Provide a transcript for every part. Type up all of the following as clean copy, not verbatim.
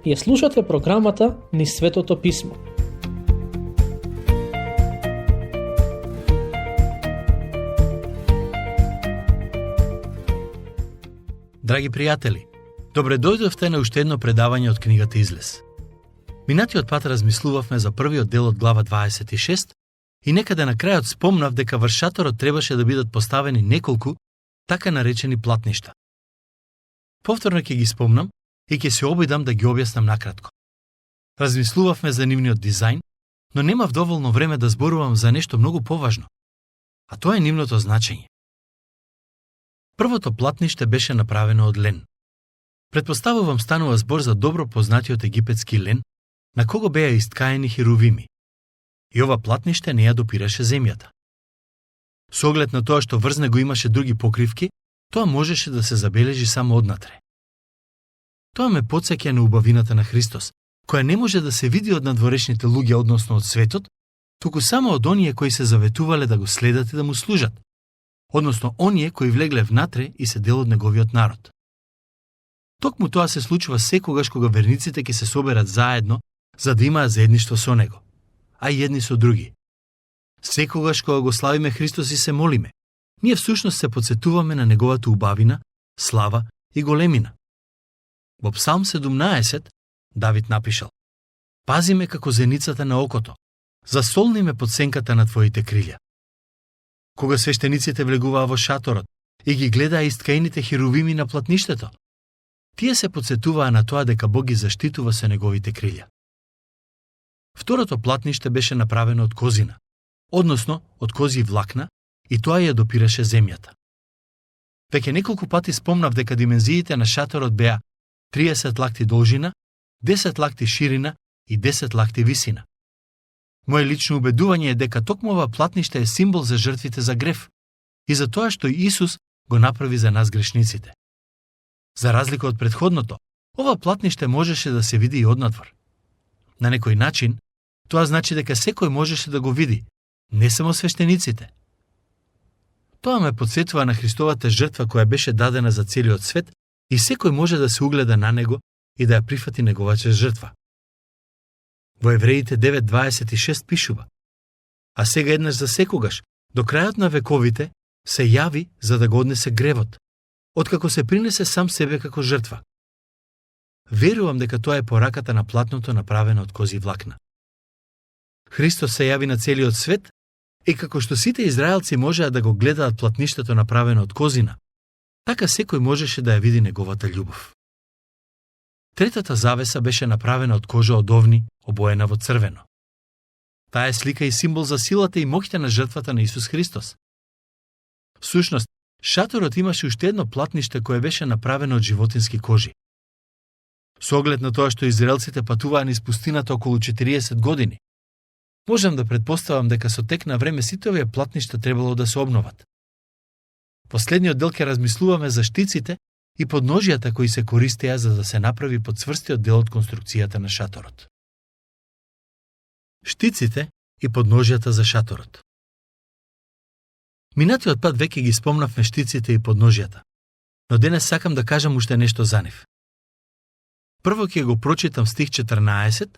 Ја слушате програмата Низ Светото Писмо. Драги пријатели, добре дојдовте на уште едно предавање од книгата Излез. Минатиот пат размислувавме за првиот дел од глава 26 и некаде на крајот спомнав дека врз шаторот требаше да бидат поставени неколку така наречени платништа. Повторно ќе ги спомнам и ќе се обидам да ги објаснам накратко. Размислувавме за нивниот дизајн, но немав доволно време да зборувам за нешто многу поважно, а тоа е нивното значење. Првото платниште беше направено од лен. Предпоставувам станува збор за добро познатиот египетски лен, на кого беа исткаени херувими. И ова платниште не ја допираше земјата. Со оглед на тоа што врз него имаше други покривки, тоа можеше да се забележи само однатре. Тоа ме потсеќа на убавината на Христос, која не може да се види од надворешните луѓе, односно од светот, туку само од оние кои се заветувале да го следат и да му служат, односно оние кои влегле внатре и се дел од неговиот народ. Токму тоа се случува секогаш кога верниците ќе се соберат заедно за да имаат заедништво со него, а и едни со други. Секогаш кога го славиме Христос и се молиме, ние всушност се подсетуваме на неговата убавина, слава и големина. Во Псалм 17 Давид напишал: "Пази ме како зеницата на окото, засолни ме под сенката на твоите крилја." Кога свештениците влегуваа во шаторот и ги гледаа исткаените херувими на платништето, тие се подсетуваа на тоа дека Бог ги заштитува со неговите крилја. Второто платниште беше направено од козина, односно од козји влакна, и тоа ја допираше земјата. Веќе неколку пати спомнав дека димензиите на шаторот беа 30 лакти должина, 10 лакти ширина и 10 лакти висина. Моje лично убедување е дека токму ова платниште е символ за жртвите за грев и за тоа што Исус го направи за нас грешниците. За разлика од претходното, ова платниште можеше да се види и однадвор. На некој начин, тоа значи дека секој можеше да го види, не само свештениците. Тоа ме потсетува на Христовата жртва која беше дадена за целиот свет и секој може да се угледа на него и да ја прифати неговата жртва. Во Евреите 9:26 пишува: "А сега еднаш за секогаш, до крајот на вековите, се јави за да го однесе гревот, откако се принесе сам себе како жртва." Верувам дека тоа е пораката на платното направено од козји влакна. Христос се јави на целиот свет и како што сите израелци можеа да го гледаат платништето направено од козина, така секој можеше да ја види неговата љубов. Третата завеса беше направена од кожа од овни, обоена во црвено. Таа е слика и символ за силата и моќта на жртвата на Исус Христос. Всушност, шаторот имаше уште едно платниште кое беше направено од животински кожи. Со оглед на тоа што израелците патуваа низ пустината околу 40 години, можам да предпоставам дека со тек на време сите овие платништа требало да се обноват. Последниот дел ќе размислуваме за штиците и подножјата кои се користеа за да се направи подцврстиот дел од конструкцијата на шаторот. Штиците и подножјата за шаторот. Минатиот пат веќе ги спомнавме штиците и подножјата, но денес сакам да кажам уште нешто за нив. Прво ќе го прочитам стих 14,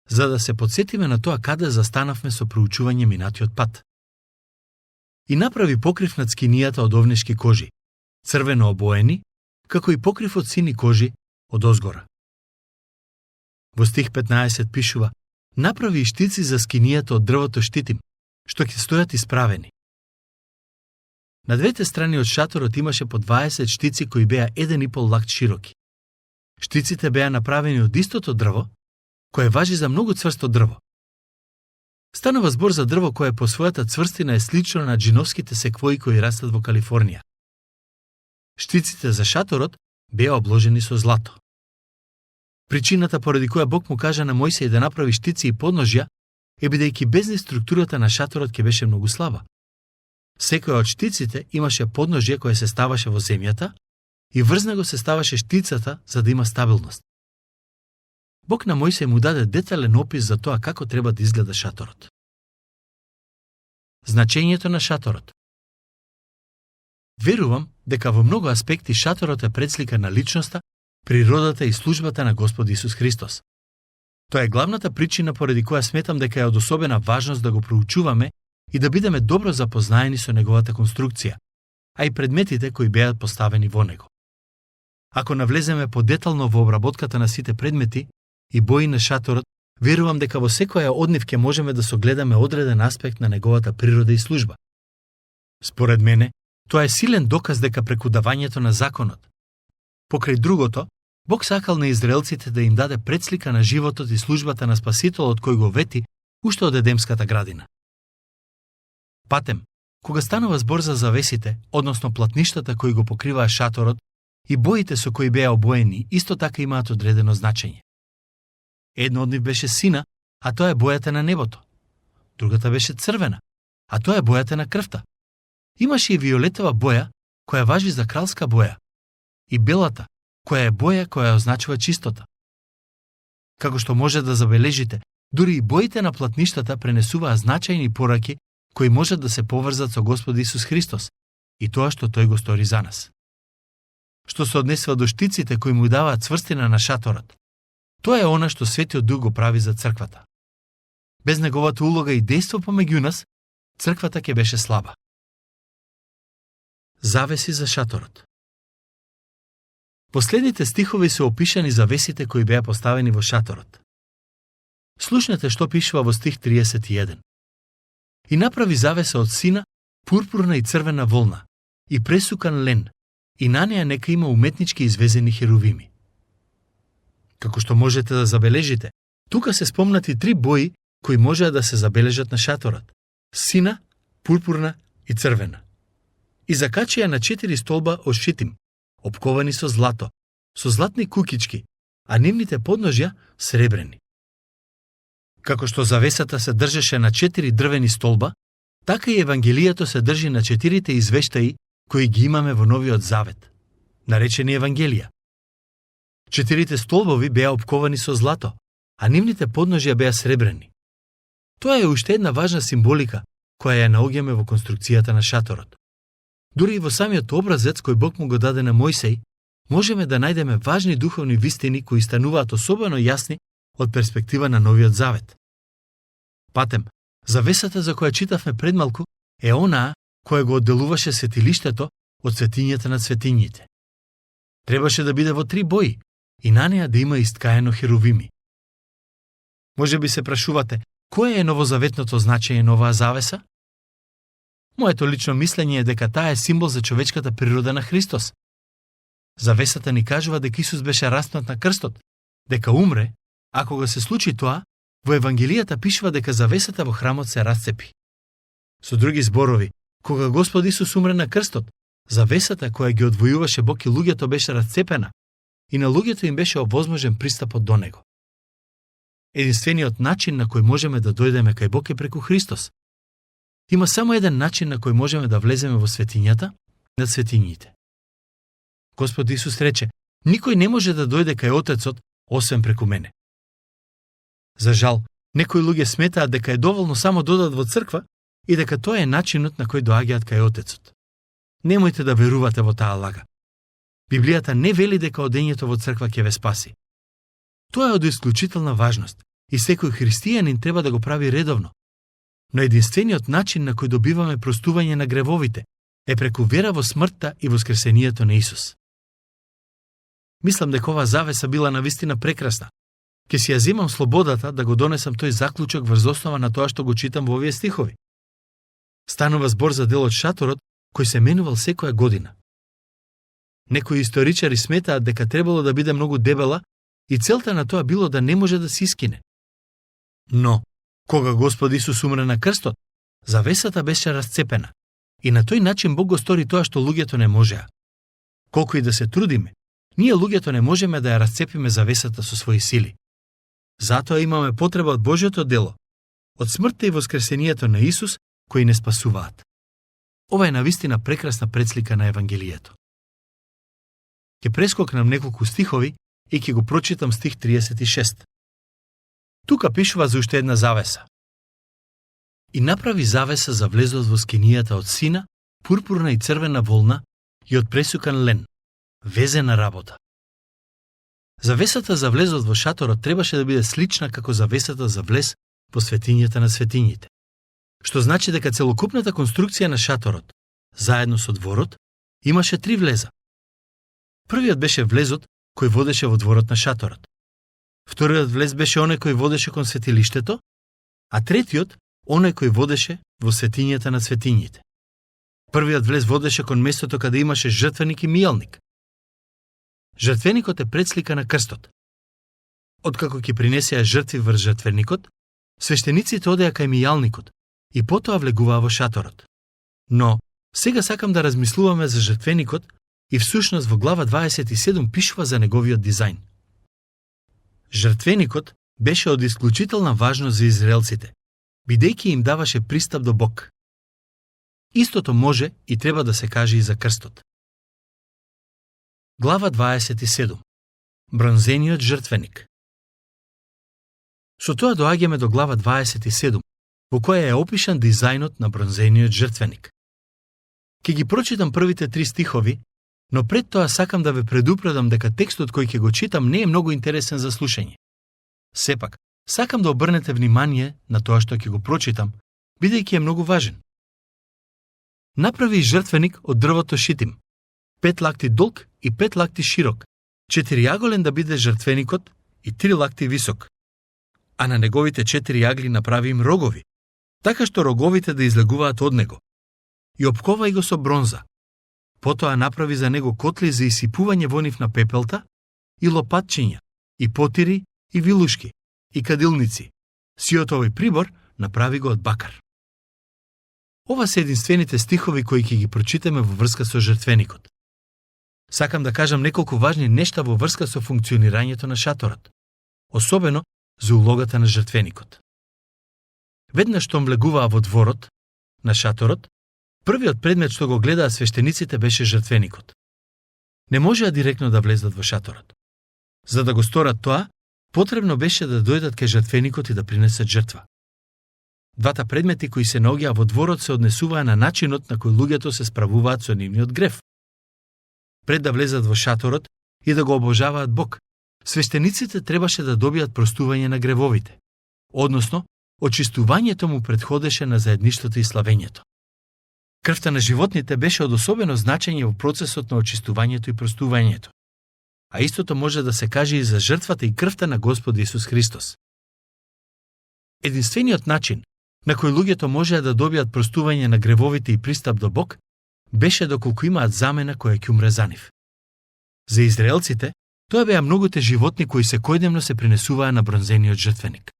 за да се подсетиме на тоа каде застанавме со проучување минатиот пат. "И направи покрив над скинијата од овнешки кожи, црвено обоени, како и покрив од сини кожи од озгора." Во стих 15 пишува: "Направи и штици за скинијата од дрвото штитим, што ќе стојат исправени." На двете страни од шаторот имаше по 20 штици кои беа 1,5 лакт широки. Штиците беа направени од истото дрво, кое важи за многу цврсто дрво. Станува збор за дрво кое по својата цврстина е слично на джиновските секвои кои растат во Калифорнија. Штиците за шаторот беа обложени со злато. Причината поради која Бог му кажа на Мојсеј да направи штици и подножја е бидејќи без нив структурата на шаторот ќе беше многу слаба. Секоја од штиците имаше подножје кое се ставаше во земјата и врз него се ставаше штицата за да има стабилност. Бог на Мојсеј му даде детален опис за тоа како треба да изгледа шаторот. Значењето на шаторот. Верувам дека во многу аспекти шаторот е предслика на личноста природата и службата на Господ Исус Христос. Тоа е главната причина поради која сметам дека е од особена важност да го проучуваме и да бидеме добро запознаени со неговата конструкција, а и предметите кои беа поставени во него. Ако навлеземе подетално во обработката на сите предмети и бои на шаторот, верувам дека во секоја од нив ќе можеме да согледаме одреден аспект на неговата природа и служба. Според мене, тоа е силен доказ дека преку давањето на законот. Покрај другото, Бог сакал на израелците да им даде предслика на животот и службата на Спасителот кој го вети уште од Едемската градина. Патем, кога станува збор за завесите, односно платништата кои го покриваа шаторот, и боите со кои беа обоени исто така имаат одредено значење. Едно од нив беше сина, а тоа е бојата на небото. Другата беше црвена, а тоа е бојата на крвта. Имаше и виолетова боја, која важи за кралска боја, и белата, која е боја која означува чистота. Како што може да забележите, дури и боите на платништата пренесуваа значајни пораки кои можат да се поврзат со Господ Исус Христос и тоа што тој го стори за нас. Што се однесува до штиците кои му даваат цврстина на шаторот, тоа е она што Светиот Дух го прави за црквата. Без неговата улога и дејство помеѓу нас, црквата ќе беше слаба. Завеси за шаторот. Последните стихови се опишани завесите кои беа поставени во шаторот. Слушнете што пишува во стих 31. И направи завеса од сина, пурпурна и црвена волна, и пресукан лен, и на неа нека има уметнички извезени херувими. Како што можете да забележите, тука се спомнати три бои кои можеа да се забележат на шаторот: сина, пурпурна и црвена. И закачија на 4 столба од шитим, опковани со злато, со златни кукички, а нивните подножја сребрени. Како што завесата се држеше на 4 дрвени столба, така и Евангелието се држи на 4 извештаи кои ги имаме во Новиот Завет, наречени Евангелија. 4 столбови беа опковани со злато, а нивните подножја беа сребрени. Тоа е уште една важна символика која ја наоѓаме во конструкцијата на шаторот. Дури и во самиот образец кој Бог му го даде на Мојсей, можеме да најдеме важни духовни вистини кои стануваат особено јасни од перспектива на Новиот Завет. Патем, завесата за која читавме предмалку е онаа која го одделуваше светилиштето од светињата на светињите. Требаше да биде во 3 бои и на неа да има исткаено херувими. Може би се прашувате, кое е новозаветното значење на оваа завеса? Моето лично мислење е дека таа е символ за човечката природа на Христос. Завесата ни кажува дека Исус беше распнат на крстот, дека умре, а кога се случи тоа, во Евангелијата пишува дека завесата во храмот се расцепи. Со други зборови, кога Господ Исус умре на крстот, завесата која ги одвојуваше Бог и луѓето беше расцепена и на луѓето им беше овозможен пристапот до него. Единствениот начин на кој можеме да дојдеме кај Бог е преку Христос. Има само еден начин на кој можеме да влеземе во светињата, на светињите. Господ Исус рече: никој не може да дојде кај Отецот, освен преку мене. За жал, некои луѓе сметаат дека е доволно само додат во црква и дека тоа е начинот на кој доаѓаат кај Отецот. Немојте да верувате во таа лага. Библијата не вели дека одењето во црква ќе ве спаси. Тоа е од исклучителна важност и секој христијанин треба да го прави редовно. Но единствениот начин на кој добиваме простување на гревовите е преку вера во смртта и воскресението на Исус. Мислам дека оваа завеса била навистина прекрасна. Ке си ја земам слободата да го донесам тој заклучок врз основа на тоа што го читам во овие стихови. Станува збор за дел од шаторот кој се менувал секоја година. Некои историчари сметаат дека требало да биде многу дебела и целта на тоа било да не може да се искине. Но, кога Господ Исус умре на крстот, завесата беше расцепена и на тој начин Бог го стори тоа што луѓето не можеа. Колку и да се трудиме, ние луѓето не можеме да ја расцепиме завесата со своји сили. Затоа имаме потреба од Божјото дело, од смртта и воскресението на Исус, кои не спасуваат. Ова е навистина прекрасна предслика на Евангелието. Ке прескокнам неколку стихови и ќе го прочитам стих 36. Тука пишува за уште една завеса. И направи завеса за влезот во скинијата од сина, пурпурна и црвена волна и од пресукан лен, везена работа. Завесата за влезот во шаторот требаше да биде слична како завесата за влез во светињата на светињите. Што значи дека целокупната конструкција на шаторот, заедно со дворот, имаше 3 влеза. Првиот беше влезот кој водеше во дворот на шаторот. Вториот влез беше оној кој водеше кон светилиштето, а третиот оној кој водеше во светињата на светињите. Првиот влез водеше кон местото каде имаше жртвеник и мијалник. Жртвеникот е предслика на крстот. Откако ќе принесеа жртви врз жртвеникот, свештениците одеа кај мијалникот и потоа влегуваа во шаторот. Но сега сакам да размислуваме за жртвеникот и всушност во глава 27 пишува за неговиот дизајн. Жртвеникот беше од исклучителна важност за израелците, бидејќи им даваше пристап до Бог. Истото може и треба да се каже и за крстот. Глава 27. Бронзениот жртвеник. Со тоа доаѓаме до глава 27, во која е опишан дизајнот на бронзениот жртвеник. Ке ги прочитам првите 3 стихови, но пред тоа сакам да ве предупредам дека текстот кој ќе го читам не е многу интересен за слушање. Сепак, сакам да обрнете внимание на тоа што ќе го прочитам, бидејќи е многу важен. Направи жртвеник од дрвото шитим, 5 лакти долг и 5 лакти широк, 4-јаголен да биде жртвеникот и 3 лакти висок. А на неговите 4 јагли направи им рогови, така што роговите да излегуваат од него. И опковај го со бронза. Потоа направи за него котли за исипување во нив на пепелта, и лопатчиња, и потири, и вилушки, и кадилници. Сиот овој прибор направи го од бакар. Ова се единствените стихови кои ќе ги прочитаме во врска со жртвеникот. Сакам да кажам неколку важни нешта во врска со функционирањето на шаторот, особено за улогата на жртвеникот. Веднаш што влегуваа во дворот на шаторот, првиот предмет што го гледаа свештениците беше жртвеникот. Не можеа директно да влезат во шаторот. За да го сторат тоа, потребно беше да дојдат кај жртвеникот и да принесат жртва. Двата предмети кои се наоѓаа во дворот се однесуваа на начинот на кој луѓето се справуваат со нивниот грев. Пред да влезат во шаторот и да го обожаваат Бог, свештениците требаше да добијат простување на гревовите, односно, очистувањето му претходеше на заедништвото и славењето. Крвта на животните беше од особено значење во процесот на очистувањето и простувањето. А истото може да се каже и за жртвата и крвта на Господ Исус Христос. Единствениот начин на кој луѓето можеа да добијат простување на гревовите и пристап до Бог беше доколку имаат замена која ќе умре за нив. За израелците, тоа беа многуте животни кои секојдневно се принесуваа на бронзениот жртвеник.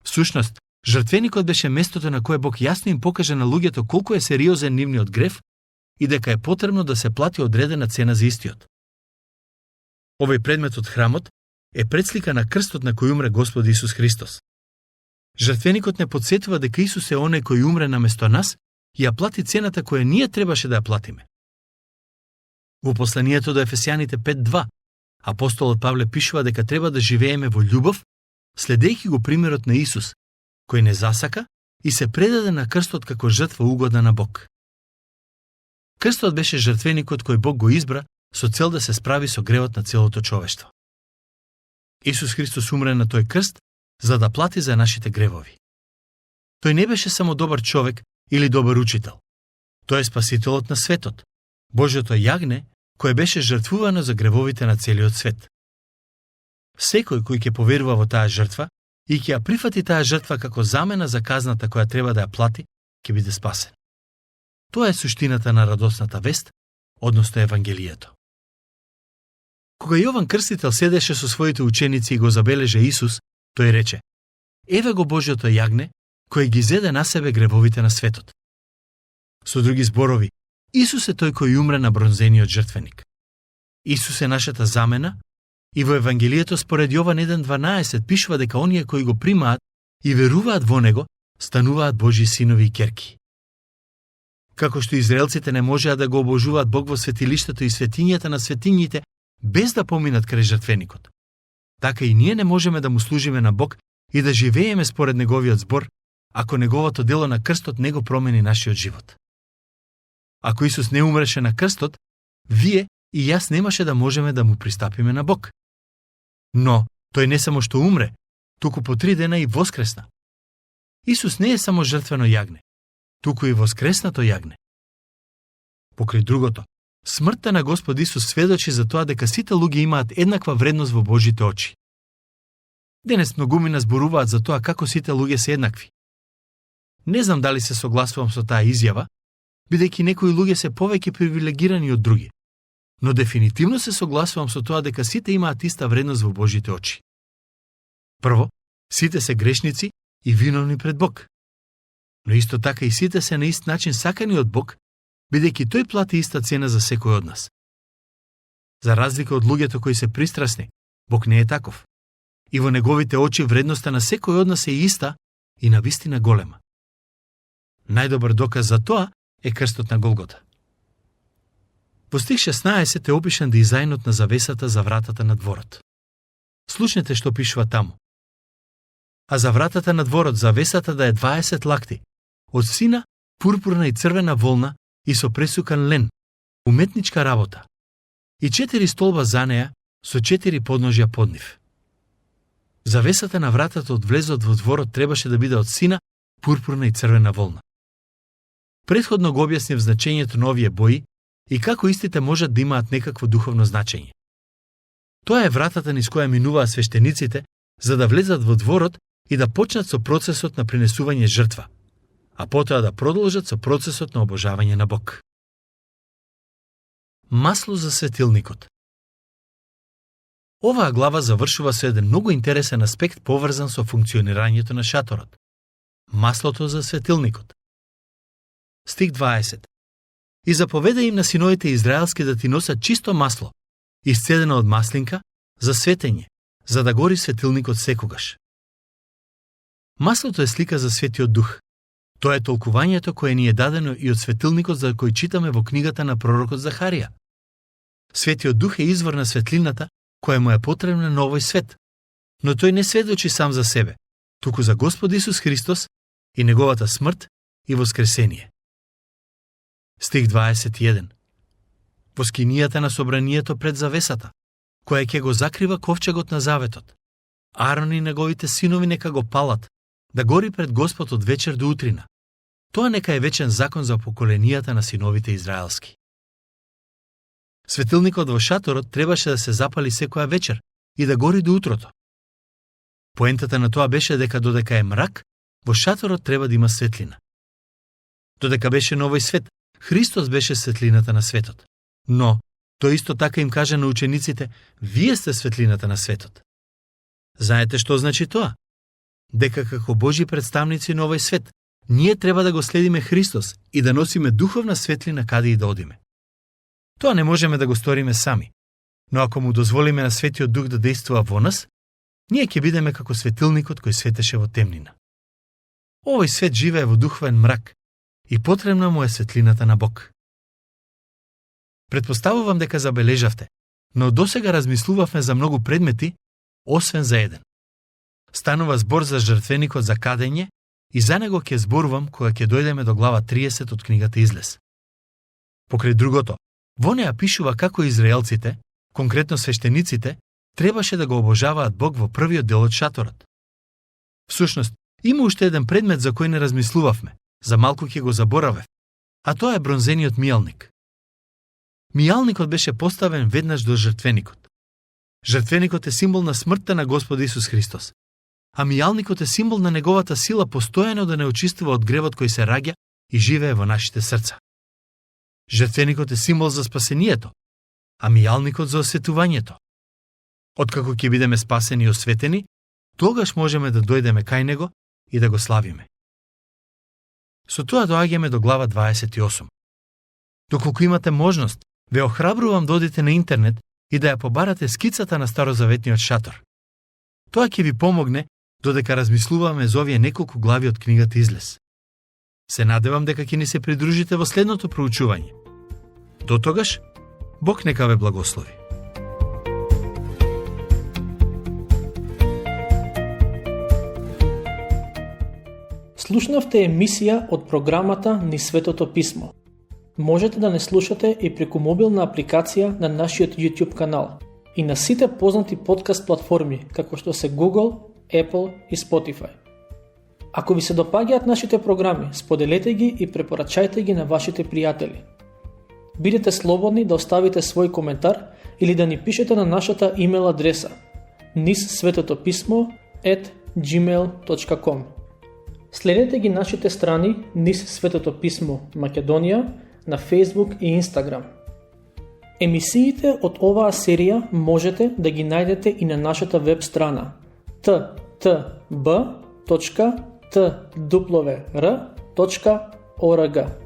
Всушност, жртвеникот беше местото на кое Бог јасно им покажа на луѓето колку е сериозен нивниот грев и дека е потребно да се плати одредена цена за истиот. Овој предмет од храмот е предслика на крстот на кој умре Господ Исус Христос. Жртвеникот не потсетува дека Исус е оној кој умре наместо нас и ја плати цената која ние требаше да ја платиме. Во посланието до Ефесјаните 5:2, апостолот Павле пишува дека треба да живееме во љубов, следејќи го примерот на Исус, кој не засака и се предаде на крстот како жртва угодна на Бог. Крстот беше жртвеникот кој Бог го избра со цел да се справи со гревот на целото човештво. Исус Христос умре на тој крст за да плати за нашите гревови. Тој не беше само добар човек или добар учител. Тој е спасителот на светот, Божјото јагне кое беше жртвувано за гревовите на целиот свет. Секој кој ќе поверува во таа жртва и ќе ја прифати таа жртва како замена за казната која треба да ја плати, ќе биде спасен. Тоа е суштината на радосната вест, односно Евангелието. Кога Јован Крстител седеше со своите ученици и го забележа Исус, тој рече: „Еве го Божјото јагне, кој ги зеде на себе гревовите на светот“. Со други зборови, Исус е тој кој умре на бронзениот жртвеник. Исус е нашата замена и во Евангелието според Јован 1:12 пишува дека оние кои го примаат и веруваат во него, стануваат Божји синови и ќерки. Како што израелците не можеа да го обожуваат Бог во светилиштето и светињата на светињите без да поминат крај жртвеникот, така и ние не можеме да му служиме на Бог и да живееме според неговиот збор, ако неговото дело на крстот не го промени нашиот живот. Ако Исус не умреше на крстот, вие и јас немаше да можеме да му пристапиме на Бог. Но тој не само што умре, туку по 3 дена и воскресна. Исус не е само жртвено јагне, туку и воскреснато јагне. Покрај другото, смртта на Господ Исус сведочи за тоа дека сите луѓе имаат еднаква вредност во Божите очи. Денес многумина зборуваат за тоа како сите луѓе се еднакви. Не знам дали се согласувам со таа изјава, бидејќи некои луѓе се повеќе привилегирани од други, но дефинитивно се согласувам со тоа дека сите имаат иста вредност во Божите очи. Прво, сите се грешници и виновни пред Бог. Но исто така и сите се на ист начин сакани од Бог, бидејќи тој плати иста цена за секој од нас. За разлика од луѓето кои се пристрасни, Бог не е таков. И во неговите очи вредноста на секој од нас е иста и навистина голема. Најдобар доказ за тоа е крстот на Голгота. Во стих 16 е опишан дизајнот на завесата за вратата на дворот. Слушнете што пишува таму. А за вратата на дворот завесата да е 20 лакти, од сина, пурпурна и црвена волна и со пресукан лен, уметничка работа, и 4 столба за неа со 4 подножја под нив. Завесата на вратата од влезот во дворот требаше да биде од сина, пурпурна и црвена волна. Претходно го објаснив значењето на овие бои и како истите можат да имаат некакво духовно значење. Тоа е вратата низ која минуваат свештениците за да влезат во дворот и да почнат со процесот на принесување жртва, а потоа да продолжат со процесот на обожавање на Бог. Масло за светилникот. Оваа глава завршува со еден многу интересен аспект поврзан со функционирањето на шаторот. Маслото за светилникот. Стих 20. И заповеда им на синовите израелски да ти носат чисто масло, исцедено од маслинка, за светење, за да гори светилникот секогаш. Маслото е слика за Светиот Дух. Тоа е толкувањето кое ни е дадено и од светилникот за кој читаме во книгата на пророкот Захарија. Светиот Дух е извор на светлината која му е потребна на овој свет, но тој не сведочи сам за себе, туку за Господ Исус Христос и неговата смрт и воскресение. Стих 21. Во скинијата на собранието пред завесата, која ќе го закрива ковчегот на заветот, Арон и неговите синови нека го палат, да гори пред Господ од вечер до утрина. Тоа нека е вечен закон за поколенијата на синовите израелски. Светилникот во шаторот требаше да се запали секоја вечер и да гори до утрото. Поентата на тоа беше дека додека е мрак, во шаторот треба да има светлина. Додека беше на овој свет, Христос беше светлината на светот. Но, тој исто така им каже на учениците, вие сте светлината на светот. Знаете што значи тоа? Дека како Божји представници на овој свет, ние треба да го следиме Христос и да носиме духовна светлина каде и да одиме. Тоа не можеме да го сториме сами, но ако му дозволиме на Светиот Дух да действува во нас, ние ќе бидеме како светилникот кој светеше во темнина. Овој свет живее во духовен мрак и потребна му е светлината на Бог. Предпоставувам дека забележавте, но досега размислувавме за многу предмети, освен за еден. Станува збор за жртвеникот за кадење и за него ќе зборувам кога ќе дојдеме до глава 30 од книгата Излез. Покрај другото, во неа пишува како израелците, конкретно свештениците, требаше да го обожаваат Бог во првиот дел од шаторот. Всушност, има уште еден предмет за кој не размислувавме, за малку ќе го заборавев, а тоа е бронзениот мијалник. Мијалникот беше поставен веднаш до жртвеникот. Жртвеникот е символ на смртта на Господ Исус Христос, а мијалникот е символ на неговата сила постојано да не очистува од гревот кој се раѓа и живее во нашите срца. Жртвеникот е символ за спасението, а мијалникот за осветувањето. Откако ќе бидеме спасени и осветени, тогаш можеме да дојдеме кај него и да го славиме. Со тоа доаѓаме до глава 28. Доколку имате можност, ве охрабрувам да одите на интернет и да ја побарате скицата на старозаветниот шатор. Тоа ќе ви помогне додека размислуваме за овие неколку глави од книгата Излез. Се надевам дека ќе ни се придружите во следното проучување. До тогаш, Бог нека ве благослови. Слушнавте емисија од програмата Низ Светото Писмо. Можете да не слушате и преку мобилна апликација на нашиот YouTube канал. и на сите познати подкаст платформи, како што се Google, Apple и Spotify. Ако ви се допаѓаат нашите програми, споделете ги и препорачајте ги на вашите пријатели. Бидете слободни да оставите свој коментар или да ни пишете на нашата имейл адреса nissvetotopисmo@gmail.com. Следете ги нашите страни Низ Светото писмо Македонија на Facebook и Instagram. Емисиите од оваа серија можете да ги најдете и на нашата веб страна ttb.twr.org.